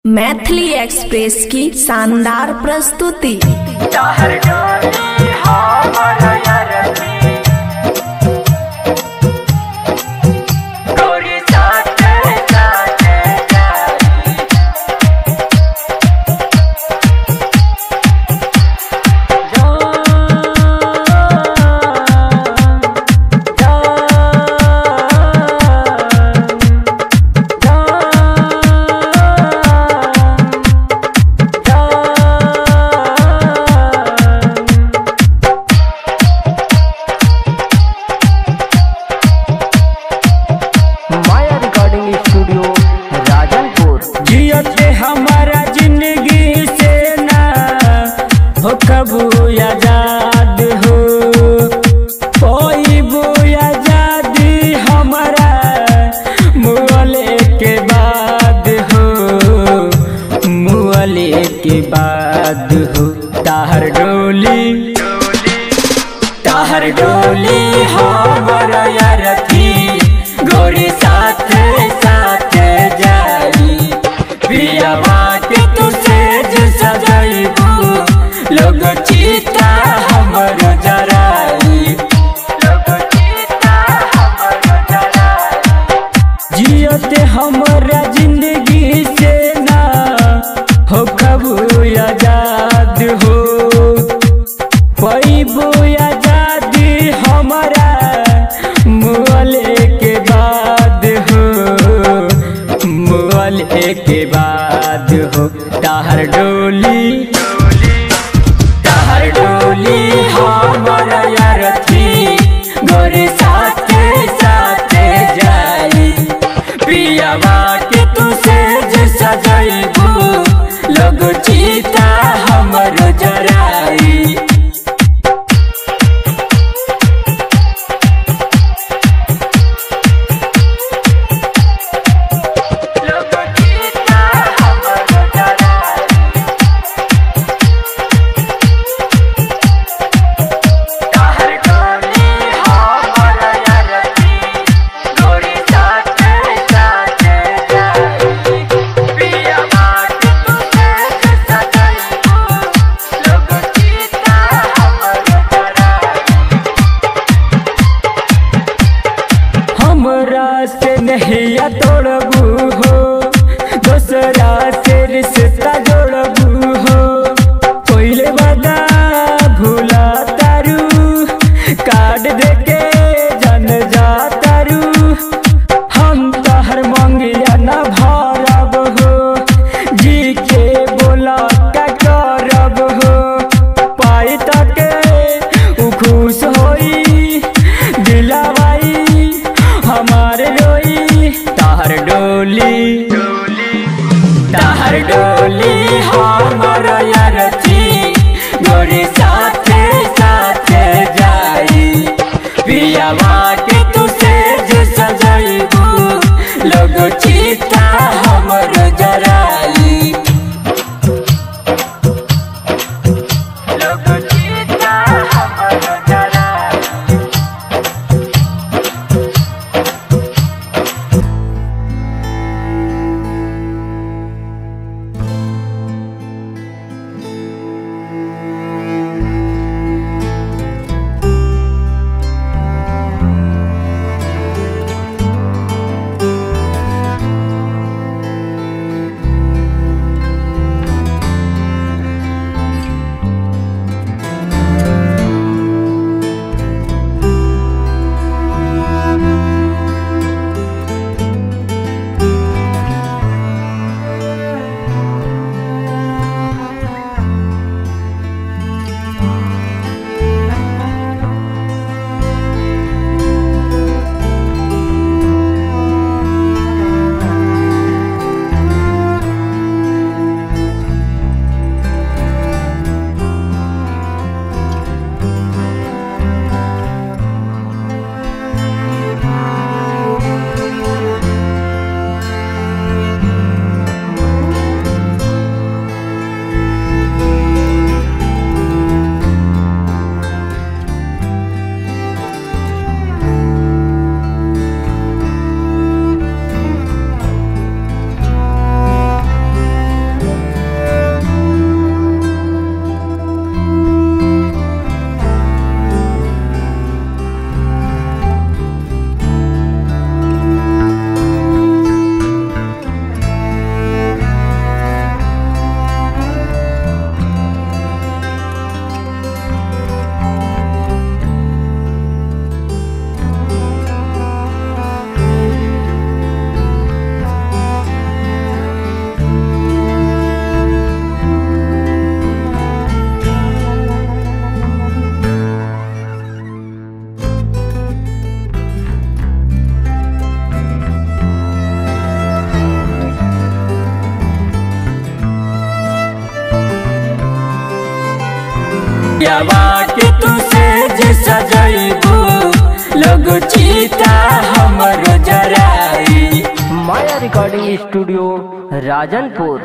Maithili express की शानदार प्रस्तुति। हमारा जिंदगी से ना हो कबू आजाद हो, कोई आजादी हमारा मुअले के बाद हो, मुअले के बाद हो। ताहर डोली, ताहर डोली हमारा यारथी गोरी साथ साथ जाई, पियावा के तू सेज सजाइबू, लोग चीता हमर जराई, लोग चीता हमर जराई। जियते हमरा जिंदगी से ना हो कबू आजाद हो, पैबू आजादी हमारा मुअले के बाद हो, मुअले के बाद हो। ताहर डोली, ताहर डोली हमारा यारथी गोरी साथ साथ जाई, पियावा के तू सेज सजाइबू, लोग चीता हमर जराई। हमरा से नहिया तोड़बू हो, दोसरा से रिश्ता जोड़बू हो, पहले वादा भूला तारू, कार्ड देके जन जा तारू, हम तहर मंगिया न भरब हो, जी के बोला का करब हो, पाई तके उ खुश होई दिलावाई हमार रोई। ताहर डोली, ताहर डोली हमार यारथी गोरी साथ साथ जाई, पियावा के तू सेज सजाइबू, लोग चीता हमर जराई, लोग चीता हमर जराई। पियावा के तू सेज सजैबू लोग चीता हमर जराई। Maya recording studio Rajanpur.